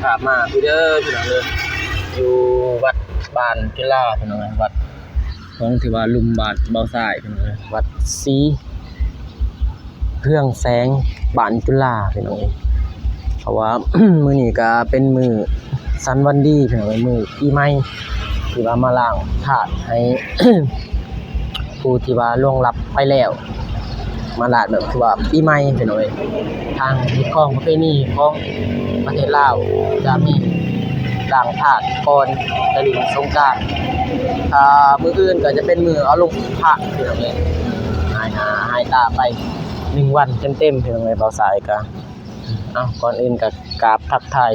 ພາມາພີ້ເດີພີ່ນ້ອງເດີ ຢູ່ວັດບ້ານຈຸລາພີ່ນ້ອງເອີຍ ວັດຂອງທີ່ວ່າລຸ່ມບ້ານເບົາຊາຍພີ່ນ້ອງເອີຍ ວັດສີເຮືອງແສງບ້ານຈຸລາພີ່ນ້ອງເອີຍ ເພາະວ່າ ມື້ນີ້ກະເປັນມື້ສັນວັນດີພີ່ນ້ອງເອີຍ ມື້ປີໃໝ່ ທີ່ວ່າມາລ້າງທາດໃຫ້ ຜູ້ທີ່ວ່າລ່ວງລັບໄປແລ້ວ ມາລ້າງແບບຄືວ່າປີໃໝ່ພີ່ນ້ອງເອີຍ ທາງຮີດຄອງປະເພນີຂອງປະເທດລາວ ຈະມີລ້າງທາດກ່ອນຈະຫຼິ້ນສົງການ ອ່າ ມື້ອື່ນກໍຈະເປັນມື້ເອົາລົງພະພີ່ນ້ອງເອີຍ ຫາຍໜ້າຫາຍຕາໄປໜຶ່ງວັນເຕັມໆ ພີ່ນ້ອງເອີຍ ເບົາຊາຍກະ ເອົາ ກ່ອນອື່ນກໍກາບທັກທາຍ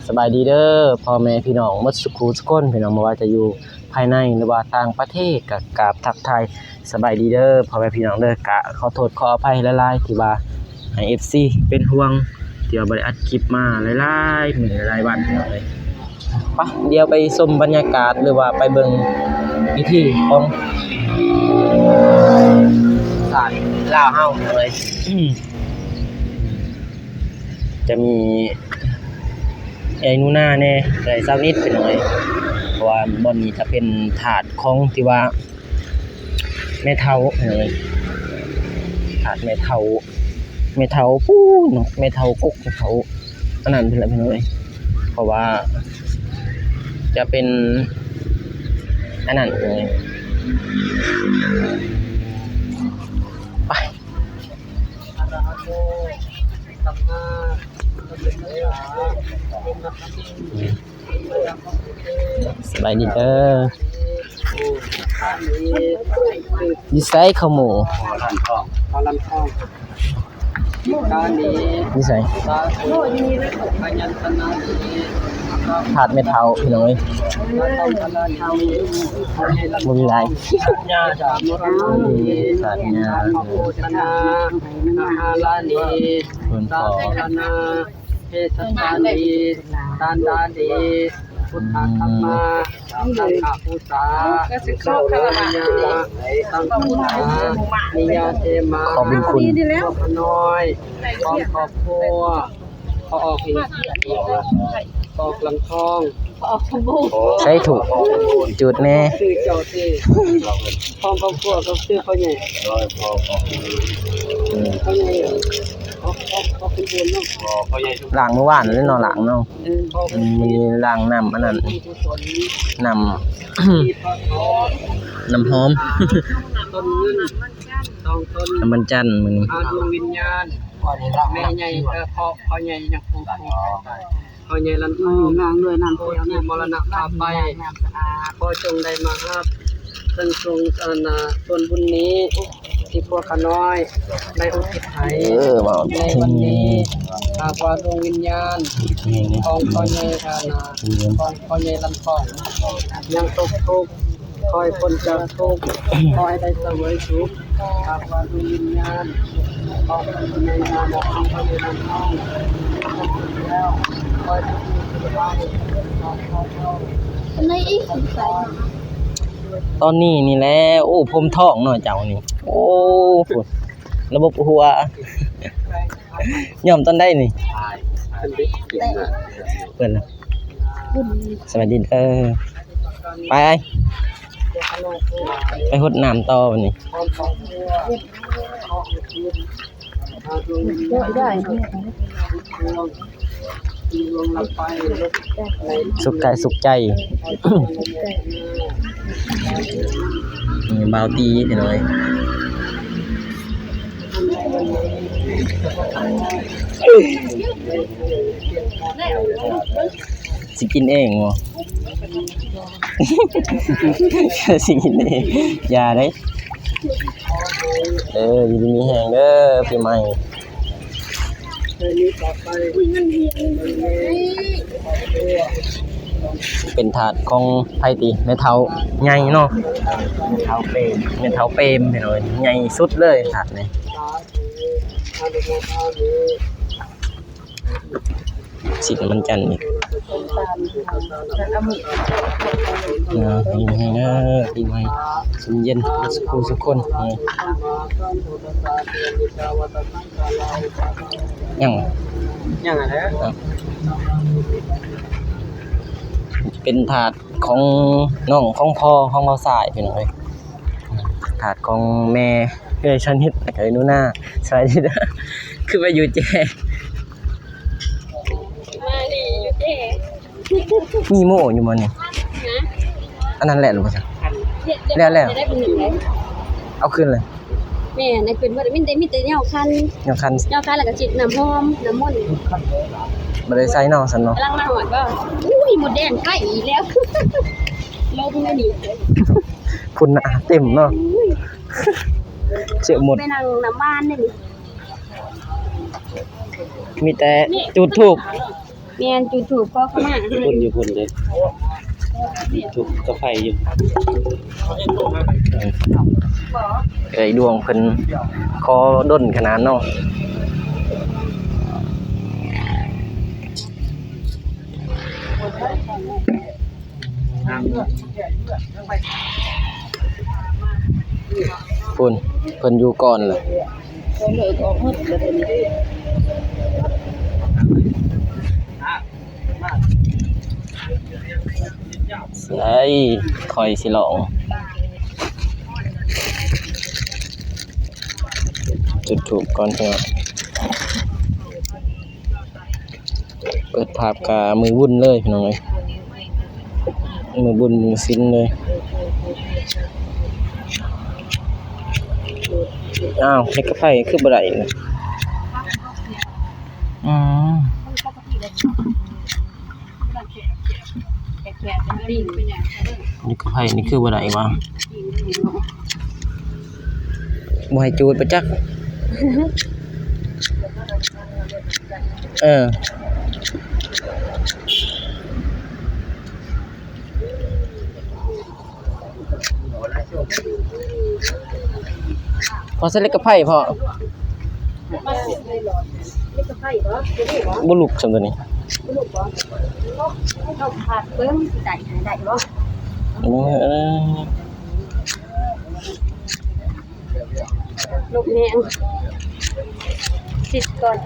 ສະບາຍດີເດີພໍ່ແມ່ພີ່ນ້ອງໝົດສຸຂູສຸຄົນພີ່ນ້ອງ ບໍ່ວ່າຈະຢູ່ພາຍໃນ ຫຼືວ່າຕ່າງປະເທດ ກໍກາບທັກທາຍສະບາຍດີເດີພໍ່ແມ່ພີ່ນ້ອງເດີ ກະຂໍໂທດຂໍອະໄພຫຼາຍໆ ທີ່ວ່າໃຫ້ເອັຟຊີເປັນຫ່ວງ ທີ່ວ່າບໍ່ໄດ້ອັດຄລິບມາຫຼາຍໆມື້ຫຼາຍໆວັນພີ່ນ້ອງເອີຍ. ປະ ດຽວໄປຊົມບັນຍາກາດ ຫຼືວ່າໄປເບິ່ງພິທີຂອງຊາດລາວເຮົາເລີຍ ຈະມີເອື້ອຍໜູນາແດ່ ເອື້ອຍສາວນິດພີ່ນ້ອງເອີຍ ເພາະວ່າບ່ອນນີ້ຈະເປັນທາດຂອງທີ່ວ່າແມ່ເຖົ້າພີ່ນ້ອງເອີຍ ທາດແມ່ເຖົ້າ ແມ່ເຖົ້າປູ້ນເນາະ ແມ່ເຖົ້າກົກ ແມ່ເຖົ້າ ອັນນັ້ນພຸ້ນແຫຼະພີ່ນ້ອງເອີຍ ເພາະວ່າຈະເປັນອັນນັ້ນເລີຍ ໄປ ສະບາຍດີເດີ ຢູ່ໃສຂະໝູ່? ຢູ່ໃສ? ທາດແມ່ເຖົ້າພີ່ນ້ອງເອີຍ ບໍ່ມີຫຼາຍ ທາດຍາ ເພິ່ນພໍ ເພສັດຕານິ ທານຕານິ ພຸດທະທຳມະ ສັງຄະປູຊາ ໂລກະວິຍາ ສັງຄະປູຊາ ນິຍາເສມະ ຂໍບຸນຄຸນ ຄອບຄົວນ້ອຍ ຂອງຄອບຄົວ ຂໍອອກ ອອກຫຼັງທອງ ໃສ່ທູບຈູດແດ່ ຊື່ເຈົ້າຕິ ຂອງຄອບຄົວກໍຊື່ພໍ່ໃຫຍ່ ພໍ່ໃຫຍ່ ອອກ ອອກ ອອກບຸນເນາະ ລ້າງມື້ວານນີ້ເນາະ ລ້າງເນາະ ເອີ ມີລ້າງນ້ຳອັນນັ້ນ ນ້ຳ ນ້ຳຫອມ ຕົ້ນເງິນ ສອງຕົ້ນ ນ້ຳມັນຈັນ ມື້ນີ້ ອາ ດວງວິນຍານ ແມ່ໃຫຍ່ ເອີ ພໍ່ ພໍ່ໃຫຍ່ຍັງຄົງ ພໍ່ໃຫຍ່ລັນທອງ ຜູ້ທີ່ມໍລະນະພາບໄປ ຂໍຈົ່ງໄດ້ມາຮັບ ເຊິ່ງສ່ວນ ອັນນ່າ ສ່ວນບຸນນີ້ ທີ່ພວກຂ້ານ້ອຍໄດ້ອຸທິດໃຫ້ ເອີ ເວົ້າ ໃນວັນນີ້ ຫາກວ່າດວງວິນຍານຂອງພໍ່ໃຫຍ່ ອັນນ່າ ຂອງພໍ່ໃຫຍ່ລັນທອງ ຍັງຕົກທຸກ ຂໍໃຫ້ພົ້ນຈາກທຸກ ຂໍໃຫ້ໄດ້ສະເຫວີຍສຸກ ຫາກວ່າດວງວິນຍານຂອງຜູ້ໃດນາມຂອງພະເວນານເຮົາ ແລ້ວ ຂໍໃຫ້ໄດ້ມີສຸຂະພາບຂອງເຮົາ ຕອນນີ້ນີ້ແຫຼະ ໂອ້ ຜົມທອງເນາະເຈົ້ານີ້ ໂອ້ ລະບົບຫົວ ຍ້ອມຕອນໃດນີ້? ເປີດແລ້ວ ສະບາຍດີເດີ ໄປ ໄປຫົດນ້ຳຕໍ່ບັດນີ້ ສຸກກາຍສຸກໃຈ ບ່າວຕີພີ່ນ້ອງເອີຍ ຊິກິນເອງບໍ່? ຊິກິນເອງ ຢ່າເດ້ ເອີ ຢູ່ດີມີແຮງເດີ ປີໃໝ່ ເປັນທາດຂອງໃຜຕິ? ແມ່ເຖົ້າໃຫຍ່ເນາະ ແມ່ເຖົ້າເປມ ແມ່ເຖົ້າເປມ ພີ່ນ້ອງເອີຍ ໃຫຍ່ສຸດເລີຍທາດນີ້ ສີດນ້ຳມັນຈັນອີກ ເອີ ຢູ່ດີມີແຮງເດີ ປີໃໝ່ຊຸມເຢັນ ສຸກຄົນ ເອີ ຍັງ ຍັງຫັ້ນແຫຼະ ເປັນທາດຂອງນ້ອງຂອງພໍ່ຂອງບ່າວຊາຍ ພີ່ນ້ອງເອີຍ ທາດຂອງແມ່ ເອື້ອຍຊານິດ ແລ້ວກະເອື້ອຍໜູນາ ສະບາຍດີເດີ ຄືວ່າຢູ່ແຈ ມານີ້ຢູ່ແຈ ມີໂມ້ຢູ່ບໍ່ນີ້? ຮະ? ອັນນັ້ນແຫຼະຫຼືບໍ່ຊັ້ນ? ແລ້ວ ແລ້ວ ເອົາຄືນເລີຍ ແມ່ນ ເອົາຄືນເບິດ ມີແຕ່ ມີແຕ່ແນວຄັນ ແນວຄັນ ແນວຄັນ ແລ້ວກໍຊິດນ້ຳຫອມ ນ້ຳມົນ ບໍ່ໄດ້ໃສ່ເນາະຊັ້ນເນາະ ກຳລັງມາຮອດບໍ່? ອຸ້ຍ ມົດແດງໄຂ່ອີກແລ້ວ ລົງແລ້ວນີ້ ພຸ້ນນະ ເຕັມເນາະ ເຊື້ອມົດ ໄປນັ່ງນ້ຳຫວານເດ້ນີ້ ມີແຕ່ຈູດທູບ ແມ່ນ ຈູດທູບຂໍຂະມາ ພຸ້ນຢູ່ພຸ້ນເດ້ ຈູດທູບກັບໄຟຢູ່ ເອີຍ ດວງເພິ່ນຂໍດົນຂະໜາດເນາະ. ພຸ້ນ ເພິ່ນຢູ່ກ່ອນລະ ໃສ່ ຂ້ອຍຊິລອງ ຈຸດທູບກ່ອນເທື່ອ. ເປີດພາບກະມື້ບຸນເລີຍພີ່ນ້ອງເອີຍ ມື້ບຸນມື້ສິນເລີຍ ອ້າວ ເຮັດກະໄພຄືບໍ່ໄດ້ ອືມ ນີ້ກະໄພນີ້ຄືບໍ່ໄດ້ຫວາ ບໍ່ໃຫ້ຈູດໄປຈັກ ເອີ ພໍໃສ່ເຫຼັກກະໄພພໍ ບໍ່ລຸກຊ້ຳໂຕນີ້ ເບິ່ງຊິໄດ້ ໄດ້ບໍ່ ເອີ ລົມແຮງ ຊິດກ່ອນ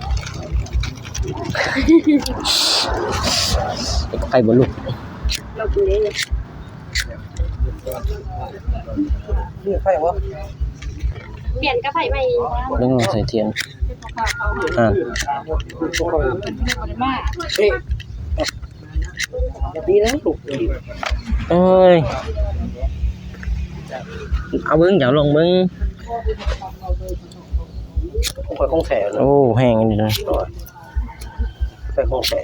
ເຮັດກະໄພບໍ່ລຸກ ລົມເດ້ ມີໄຟບໍ່? ປ່ຽນກະໄພໃໝ່ ເບິ່ງ ໃສ່ທຽນ ອ່າ ເອີ ດີນະລູກ ເອີຍ ເອົາເບິ່ງ ເຈົ້າລອງເບິ່ງ ຂ້ອຍຂອງແທ້ ໂອ້ ແຮງອີ່ຫຼີນະ ຂ້ອຍຂອງແທ້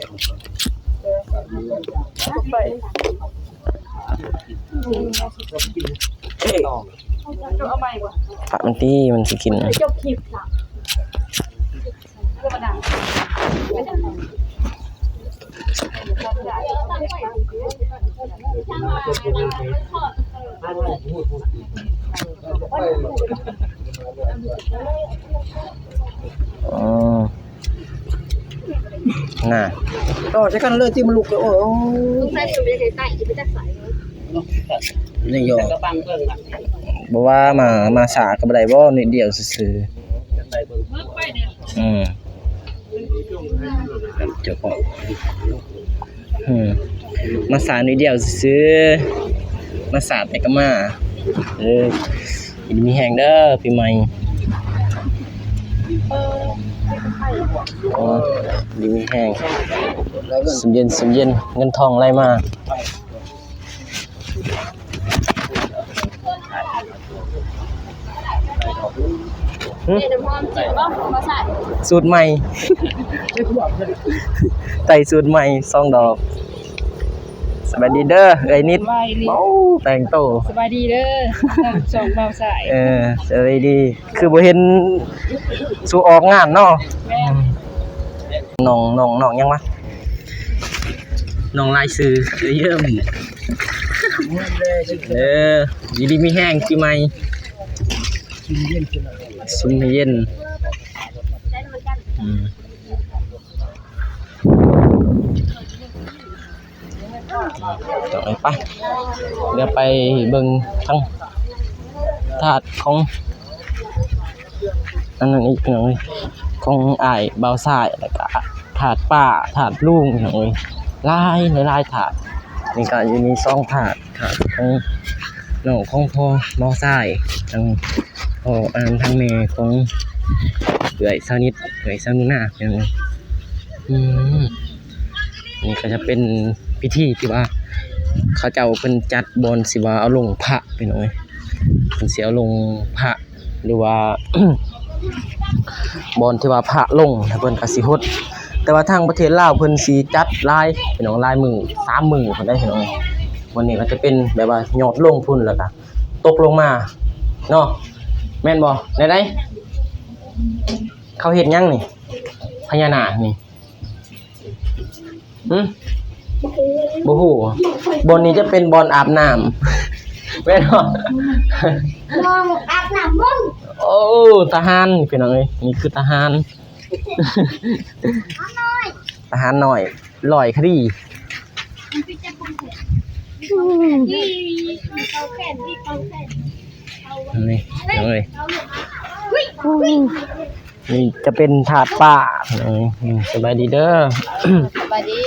ປະມັນຕີ ມັນຊິກິນ ອໍ ນະ ຕໍ່ໃສ່ກັນເລີຍຕິ ມັນລຸກ ໂອ້ຍ ສົງໄສເພິ່ນບໍ່ຢາກໃຫ້ໄຕ່ ຊິໄປຈັກໃສ ນີ້ຢອກ ບໍ່ວ່າມາ ມາຊ້າກໍບໍ່ໄດ້ບໍ ນິດດຽວຊື່ໆ ອືມ ເຈົ້າຂອງ ອືມ ມາຊ້າໜ້ອຍດຽວຊື່ໆ ມາຊ້າແຕ່ກໍມາ ເອີ ຢູ່ດີມີແຮງເດີ ປີໃໝ່ ໂອ້ ຢູ່ດີມີແຮງ ຊຸມເຢັນ ຊຸມເຢັນ ເງິນທອງໄຫຼມາ. ຫຶ? ເດ້ ນ້ຳຫອມຈິ້ມບໍ່? ບໍ່ໃສ່ ສູດໃໝ່ ໄຕ່ສູດໃໝ່ ສອງດອກ ສະບາຍດີເດີ ເອື້ອຍນິດ ສະບາຍດີ ໂອ້ ແຕ່ງໂຕ ສະບາຍດີເດີ ສອງບ່າວຊາຍ ເອີ ສະບາຍດີ ຄືບໍ່ເຫັນສູ່ອອກງານເນາະ ແມ່ນ ນ້ອງ ນ້ອງ ນ້ອງຫຍັງວະ? ນ້ອງລາຍຊື່ ເອີ ເອີ ຢູ່ດີມີແຮງປີໃໝ່ ຊຸມໃຫ້ເຢັນ ອືມ. ໄປ ດຽວໄປເບິ່ງທາງທາດຂອງ ອັນນັ້ນອີກພີ່ນ້ອງເອີຍ ຂອງອ້າຍບ່າວຊາຍ ແລ້ວກະທາດປ້າ ທາດລຸງພີ່ນ້ອງເອີຍ ຫຼາຍ ຫຼາຍໆທາດ. ນີ້ກະຢູ່ນີ້ສອງທາດ ທາດຂອງນ້ອງຂອງພໍ່ບ່າວຊາຍ ທາງພໍ່ ອັນນັ້ນທາງແມ່ຂອງເອື້ອຍສາວນິດ ເອື້ອຍສາວໜູນາພີ່ນ້ອງເອີຍ. ອືມ ນີ້ກະຈະເປັນພິທີທີ່ວ່າເຂົາເຈົ້າເພິ່ນຈັດບ່ອນຊິວ່າເອົາລົງພະພີ່ນ້ອງເອີຍ ເພິ່ນຊິເອົາລົງພະ ຫຼືວ່າ ບ່ອນທີ່ວ່າພະລົງ ແລ້ວເພິ່ນກະຊິຫົດ ແຕ່ວ່າທາງປະເທດລາວເພິ່ນຊິຈັດຫຼາຍພີ່ນ້ອງ ຫຼາຍມື້ ສາມມື້ພຸ້ນໃດ໋ພີ່ນ້ອງ. ມື້ນີ້ກະຈະເປັນແບບວ່າຍອດລົງພຸ້ນ ແລ້ວກະຕົກລົງມາເນາະ ແມ່ນບໍ່ ແນວໃດ? ເຂົາເຮັດຫຍັງນີ້ ພະຍານາກນີ້? ຫຶ ບໍ່ຮູ້. ບ່ອນນີ້ຈະເປັນບ່ອນອາບນ້ຳ ແມ່ນບໍ່? ບ່ອນອາບນ້ຳມົນ. ໂອ້ ທະຫານພີ່ນ້ອງເອີຍ ນີ້ຄືທະຫານ ທະຫານນ້ອຍ ຮ້ອຍຄະດີ. ນີ້ເອີຍ ນີ້ຈະເປັນທາດປ້າ. ເອີ ສະບາຍດີເດີ ສະບາຍດີ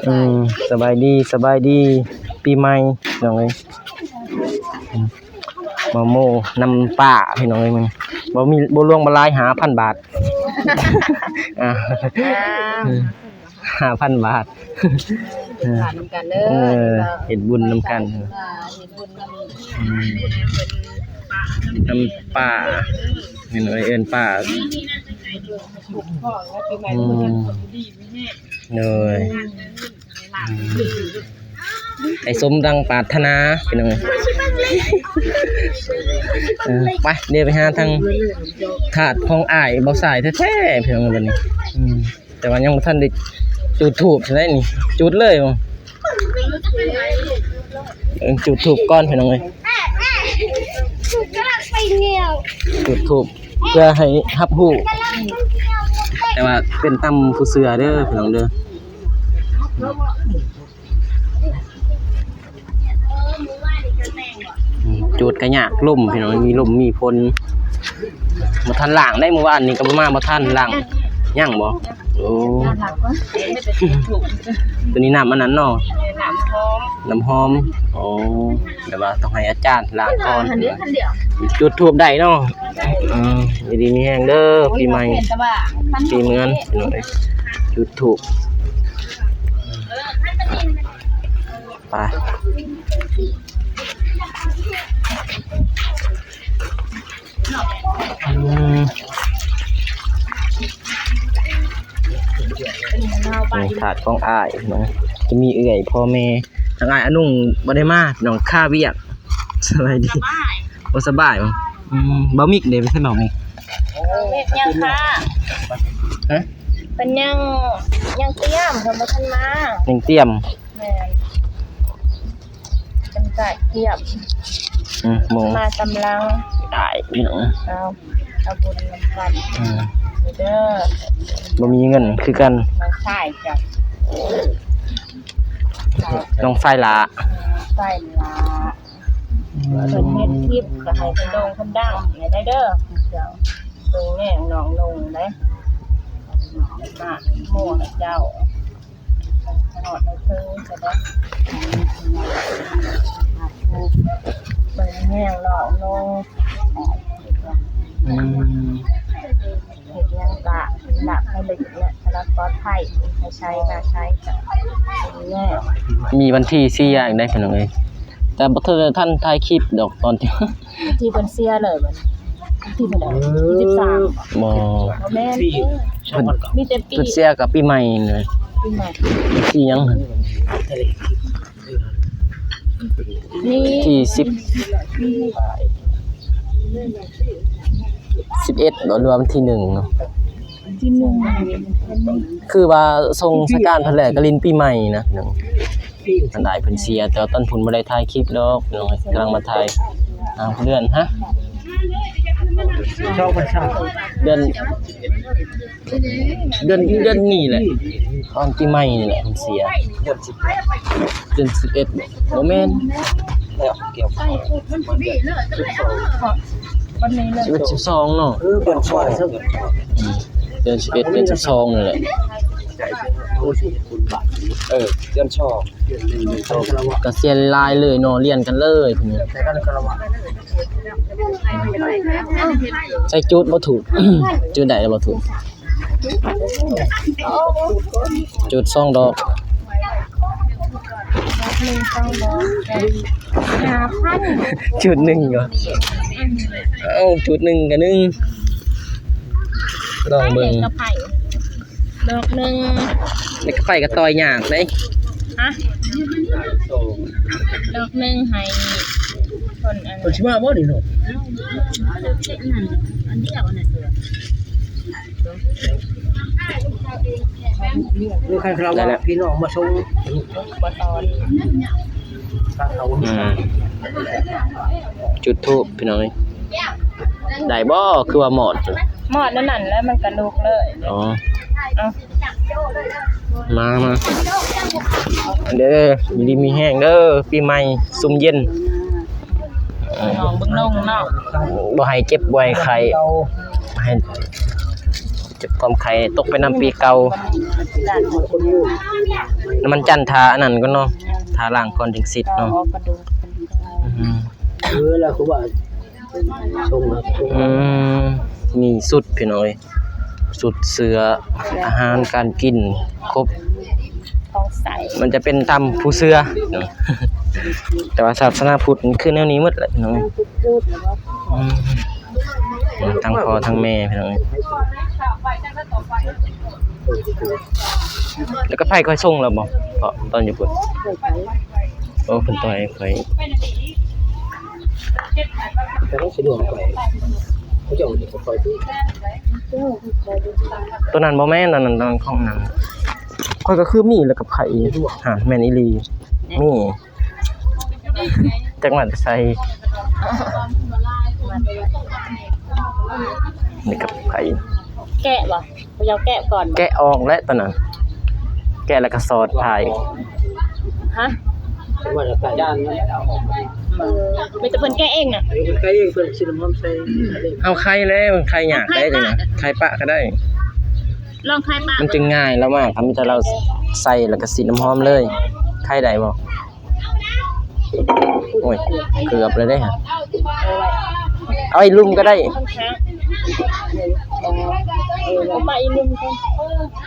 ອືມ ສະບາຍດີ ສະບາຍດີປີໃໝ່ພີ່ນ້ອງເອີຍ. ອືມ ມາໂມນຳປ້າພີ່ນ້ອງເອີຍ ມື້ນີ້ບໍ່ມີ ບໍ່ຫຼວງບໍ່ຫຼາຍ ຫ້າພັນບາດ ອ່າ ຫ້າພັນບາດ ເຮັດທານນຳກັນເດີ ເອີ ເຮັດບຸນນຳກັນ ເຮັດບຸນນຳ ອືມ ນຳປ້າ ແມ່ນເອີ້ນປ້າ ອືມ ໂດຍ ອືມ ໃຫ້ສົມດັ່ງປາດຖະໜາພີ່ນ້ອງ. ເອີ ໄປ ດຽວໄປຫາທາງທາດຂອງອ້າຍບ່າວຊາຍແທ້ໆ ພີ່ນ້ອງ ບັດນີ້ ອືມ ແຕ່ວ່າຍັງບໍ່ທັນໄດ້ຈູດທູບຊັ້ນໃດນີ້ ຈູດເລີຍບໍ່? ເອີ ຈູດທູບກ່ອນພີ່ນ້ອງເອີຍ ຈູດທູບເພື່ອໃຫ້ຮັບຮູ້ ແຕ່ວ່າເປັນຕາມຜູ້ເຊື່ອເດີພີ່ນ້ອງເດີ. ອືມ ຈູດກະຍາກ ລົມພີ່ນ້ອງ ມີລົມມີຝົນ ບໍ່ທັນລ້າງໄດ໋ ມື້ວານນີ້ກະບໍ່ມາ ບໍ່ທັນລ້າງ ຍັງບໍ່? ໂອ້ ໂຕນີ້ນ້ຳອັນນັ້ນເນາະ ນ້ຳຫອມ ນ້ຳຫອມ ໂອ້ ແບບວ່າຕ້ອງໃຫ້ອາຈານລ້າງກ່ອນ ຈູດທູບໄດ້ເນາະ. ເອີ ຢູ່ດີມີແຮງເດີ ປີໃໝ່ ປີເມືອນ ຈູດທູບ ໄປ ອືມ ນີ້ທາດຂອງອ້າຍເນາະ ຈະມີເອື້ອຍ ພໍ່ແມ່ ທາງອ້າຍອານຸງບໍ່ໄດ້ມາ ນ້ອງຄາວຽກ. ສະບາຍດີ ສະບາຍ ບໍ່ສະບາຍບໍ່? ອືມ ບ່າວມິກເດ ໄປໃສບ່າວມິກ? ຍັງຄ່ະ ຮະ ເພິ່ນຍັງ ຍັງຕຽມ ເພິ່ນບໍ່ທັນມາ ຍັງຕຽມ ແມ່ນ ເພິ່ນກະຕຽມ ອືມ ມາຕາມຫຼັງ ອ້າຍພີ່ນ້ອງ ເອົາ ເອົາບຸນນຳກັນ ອືມ ເດີ ບໍ່ມີເງິນຄືກັນ ນ້ອງຊາຍເຈົ້າ ນ້ອງຊາຍຫຼ້າ ນ້ອງຊາຍຫຼ້າ ເພິ່ນເຮັດຄລິບກະໃຫ້ເພິ່ນໂດ່ງເພິ່ນດັງໃຫ້ໄດ້ເດີ ເຈົ້າ ໂດ່ງແຍງນ້ອງນົງໄດ໋ ມາໂມໃຫ້ເຈົ້າ ຮອດໃຫ້ເທິງກະໄດ້ ໂດງແຍງນ້ອງນົງ ອືມ ເຮັດຫຍັງກະລາບໃຫ້ເລິກແລະ ໃຫ້ລອດປອດໄພ ໃຫ້ໄຊມາໄຊ ກະແນ່ ມີວັນທີເສຍອີກໄດ໋ພີ່ນ້ອງເອີຍ ແຕ່ບໍ່ທັນ ທັນຖ່າຍຄລິບດອກ ຕອນທີ່ ທີ່ເພິ່ນເສຍເລີຍບັດນີ້ ວັນທີເທົ່າໃດ ເອີ ທີສິບສາມ ບໍ່ ບໍ່ແມ່ນ ເພິ່ນ ມີແຕ່ປີ ເພິ່ນເສຍກັບປີໃໝ່ນີ້ ປີໃໝ່ ປີຫຍັງຫັ້ນ ນີ້ ທີສິບ ສິບເອັດບໍ່ ຫຼືວ່າວັນທີໜຶ່ງເນາະ? ທີໜຶ່ງ ຄືວ່າສົ່ງສະການເພິ່ນແລ້ວກະຫຼິ້ນປີໃໝ່ນະ ອັນອ້າຍເພິ່ນເສຍ ແຕ່ວ່າຕອນພຸ້ນບໍ່ໄດ້ຖ່າຍຄລິບດອກ ກຳລັງມາຖ່າຍ ອ່າ ເດືອນ ຮະ? ສອງພັນຊາວ ເດືອນ ເດືອນ ເດືອນນີ້ແຫຼະ ຕອນປີໃໝ່ນີ້ແຫຼະເພິ່ນເສຍ. ເດືອນສິບເອັດ ເດືອນສິບເອັດ ບໍ່ແມ່ນ ແລ້ວກ່ຽວ ສິບເອັດ ສິບສອງເນາະ. ເອີ ເດືອນສອງ ອືມ ເດືອນສິບເອັດ ເດືອນສິບສອງນີ້ແຫຼະ. ເອີ ເດືອນສອງ ກະເສຍຫຼາຍເລີຍເນາະ ລຽນກັນເລີຍ ໃສ່ຈູດບໍ່ຖືກ ຈູດໄດ້ແລ້ວບໍ່ຖືກ ຈູດສອງດອກ ໜຶ່ງ ສອງ ດອກ ຫ້າພັນ ຈູດໜຶ່ງເນາະ. ເອົ້າ ຈູດໜຶ່ງກະໜຶ່ງ ລອງເບິ່ງ ດອກໜຶ່ງ ແລ້ວກະໄປກະຕ່ອຍຍາກເດ້. ຮະ ດອກໜຶ່ງໃຫ້ຄົນອັນ ເພິ່ນຊິມາບໍ່ນີ້ເນາະ? ອັນດຽວອັນນັ້ນ ຄືຄັນຄາລະວະພີ່ນ້ອງມາສົ່ງ ບໍ່ຕອນ ອືມ ຈຸດທູບພີ່ນ້ອງເອີຍ ໄດ້ບໍ່? ຄືວ່າມອດ ມອດນັ້ນນັ້ນແຫຼະ ມັນກະລຸກເລີຍ. ອໍ ເອົາ ມາ ມາເດີ ຢູ່ດີມີແຮງເດີ ປີໃໝ່ຊຸ່ມເຢັນ ເອີ ເບິ່ງນ້ອງເນາະ ບໍ່ໃຫ້ເຈັບ ບໍ່ໃຫ້ໄຂ້ ໃຫ້ເຈັບຄວາມໄຂ້ ຕົກໄປນຳປີເກົ່າ. ນ້ຳມັນຈັນ ທາອັນນັ້ນກ່ອນເນາະ ທາລ້າງກ່ອນຈຶ່ງສີດເນາະ. ອືມ ເອີ ແລ້ວຄືວ່າ ອືມ ມີຊຸດພີ່ນ້ອງເອີຍ ຊຸດເສື້ອ ອາຫານການກິນຄົບ ຂອງໃຊ້ ມັນຈະເປັນຕາມຜູ້ເຊື່ອ ແຕ່ວ່າສາສະໜາພຸດມັນຄືແນວນີ້ໝົດແຫຼະພີ່ນ້ອງເອີຍ. ອືມ ທັງພໍ່ທັງແມ່ພີ່ນ້ອງເອີຍ. ແລ້ວກະໃຜຄ່ອຍສົ່ງແລ້ວບໍ່ ເພາະຕອນຢູ່ພຸ້ນ? ໂອ້ ເພິ່ນຕ່ອຍຂ້ອຍ ແຕ່ວ່າຊິລວມໄປ ເຂົາເຈົ້າຊິບໍ່ຄ່ອຍ ໂຕນັ້ນບໍ່ແມ່ນ ໂຕນັ້ນ ໂຕນັ້ນຂອງນັ້ນ ຂ້ອຍກະຄືມີແລ້ວກະໃຜ ຫັ້ນແມ່ນອີ່ຫຼີ ມີ ຈັກມາແຕ່ໃສ ນີ້ກະໃຜ ແກະບໍ່? ເຈົ້າແກະກ່ອນ ແກະອອກແຫຼະຕອນນັ້ນ ແກະແລ້ວກະສອດພາຍ. ຮະ ເອີ ມີແຕ່ເພິ່ນແກະເອງນະ ເອີ ເພິ່ນແກະເອງ ເພິ່ນສີນ້ຳຫອມໃສ່. ເອົາໄຄແລ້ວ ໄຄຍາກໄດ້ຈັ່ງນະ ໄຄປະກະໄດ້ ລອງໄຄປະ ມັນຈຶ່ງງ່າຍ ລາວມາກະມີແຕ່ລາວໃສ່ແລ້ວກະສີນ້ຳຫອມເລີຍ ໄຄໄດ້ບໍ່? ໂອ້ຍ ເກືອບແລ້ວເດ້ ເອົາໄວ້ລຸ່ມກະໄດ້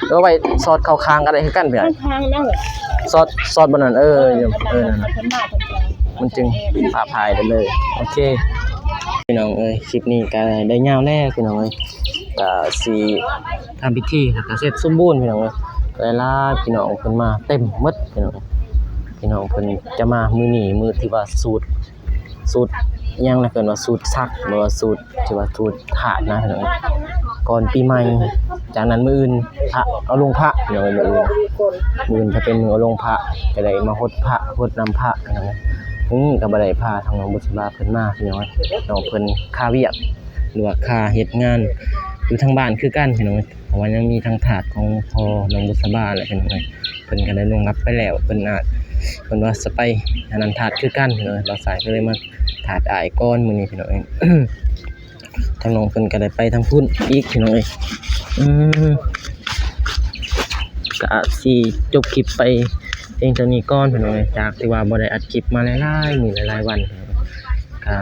ເອົາໄວ້ສອດເຂົ້າຄາງກະໄດ້ຄືກັນ ເພື່ອ ສອດ ສອດບ່ອນນັ້ນ ເອີ ເອີ ມັນຈຶ່ງປະພາຍໄດ້ເລີຍ. ໂອເຄ ພີ່ນ້ອງເອີຍ ຄລິບນີ້ກະໄດ້ຍາວແລ້ວພີ່ນ້ອງເອີຍ ກະຊິ ທຳພິທີແລ້ວກະເສັດສົມບູນພີ່ນ້ອງເອີຍ. ຫຼາຍໆ ພີ່ນ້ອງເພິ່ນມາເຕັມໝົດພີ່ນ້ອງເອີຍ ພີ່ນ້ອງເພິ່ນຈະມາມື້ນີ້ ມື້ທີ່ວ່າສູດ ສູດຫຍັງນະ ເອີ້ນວ່າສູດສັກ ຫຼືວ່າສູດທີ່ວ່າສູດທາດນະພີ່ນ້ອງເອີຍ ກ່ອນປີໃໝ່. ຈາກນັ້ນມື້ອື່ນພະ ເອົາລົງພະພີ່ນ້ອງເອີຍ ມື້ອື່ນ ມື້ອື່ນຈະເປັນມື້ເອົາລົງພະ ກະໄດ້ມາຫົດພະ ຫົດນ້ຳພະພີ່ນ້ອງເອີຍ. ມື້ນີ້ກະບໍ່ໄດ້ພາທາງນ້ອງບຸດສະບາເພິ່ນມາພີ່ນ້ອງເອີຍ ນ້ອງເພິ່ນຄາວຽກ ຫຼືວ່າຄາເຮັດງານຢູ່ທາງບ້ານຄືກັນພີ່ນ້ອງເອີຍ. ເພາະວ່າຍັງມີທາງທາດຂອງພໍ່ນ້ອງບຸດສະບາແຫຼະພີ່ນ້ອງເອີຍ ເພິ່ນກະໄດ້ລ່ວງລັບໄປແລ້ວ ເພິ່ນອາດ ເພິ່ນວ່າສະໄປອັນນັ້ນທາດຄືກັນພີ່ນ້ອງເອີຍ. ບ່າວສາຍກະເລີຍມາທາດອ້າຍກ່ອນມື້ນີ້ພີ່ນ້ອງເອີຍ ທາງນ້ອງເພິ່ນກະໄດ້ໄປທາງພຸ້ນອີກພີ່ນ້ອງເອີຍ. ອືມ ກະຊິຈົບຄລິບໄປພຽງເທົ່ານີ້ກ່ອນພີ່ນ້ອງເອີຍ ຈາກທີ່ວ່າບໍ່ໄດ້ອັດຄລິບມາຫຼາຍໆມື້ຫຼາຍໆວັນ ກະ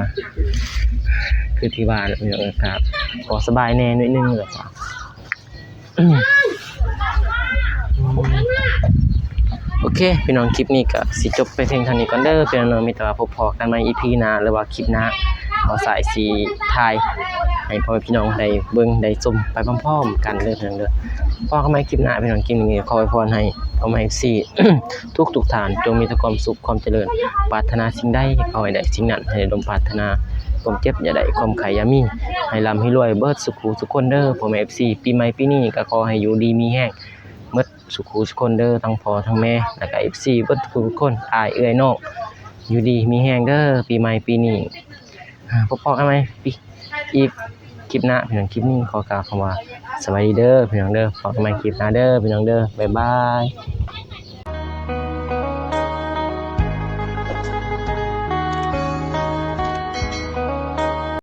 ຄືທີ່ວ່າແຫຼະພີ່ນ້ອງເອີຍ ກະພໍສະບາຍແດ່ໜ້ອຍໜຶ່ງແລ້ວກະ ໂອເຄພີ່ນ້ອງ ຄລິບນີ້ກະຊິຈົບໄປພຽງເທົ່ານີ້ກ່ອນເດີພີ່ນ້ອງເນາະ. ມີແຕ່ວ່າພົບພໍ້ກັນໃໝ່ອີພີໜ້າ ຫຼືວ່າຄລິບໜ້າ ບ່າວສາຍຊິຖ່າຍໃຫ້ພໍ່ແມ່ພີ່ນ້ອງໄດ້ເບິ່ງໄດ້ຊົມໄປພ້ອມໆກັນເດີພີ່ນ້ອງເດີ. ພໍ້ກັນໃໝ່ຄລິບໜ້າພີ່ນ້ອງ ຄລິບນີ້ຂໍອວຍພອນໃຫ້ພໍ່ແມ່ເອັຟຊີ ທຸກໆທ່ານ ຈົ່ງມີແຕ່ຄວາມສຸກຄວາມຈະເລີນ ປາດຖະໜາສິ່ງໃດຂໍໃຫ້ໄດ້ສິ່ງນັ້ນ ໃຫ້ໄດ້ສົມປາດຖະໜາ ຄວາມເຈັບຢ່າໄດ້ ຄວາມໄຂ້ຢ່າມີ ໃຫ້ລ່ຳໃຫ້ລວຍເບິດສູ່ຄູ່ສູ່ຄົນເດີພໍ່ແມ່ເອັຟຊີ. ປີໃໝ່ປີນີ້ກະຂໍໃຫ້ຢູ່ດີມີແຮງເບິດສູ່ຄູ່ສູ່ຄົນເດີ ທັງພໍ່ທັງແມ່ ແລ້ວກະເອັຟຊີເບິດທຸກຄົນ ອ້າຍເອື້ອຍນ້ອງ ຢູ່ດີມີແຮງເດີ ປີໃໝ່ປີນີ້ ອ່າ ພໍ້ກັນໃໝ່ປີ ອີກ ຄລິບໜ້າພີ່ນ້ອງ. ຄລິບນີ້ຂໍກ່າວຄຳວ່າສະບາຍດີເດີພີ່ນ້ອງເດີ. ພໍ້ກັນໃໝ່ຄລິບໜ້າເດີພີ່ນ້ອງເດີ. ບາຍບາຍ.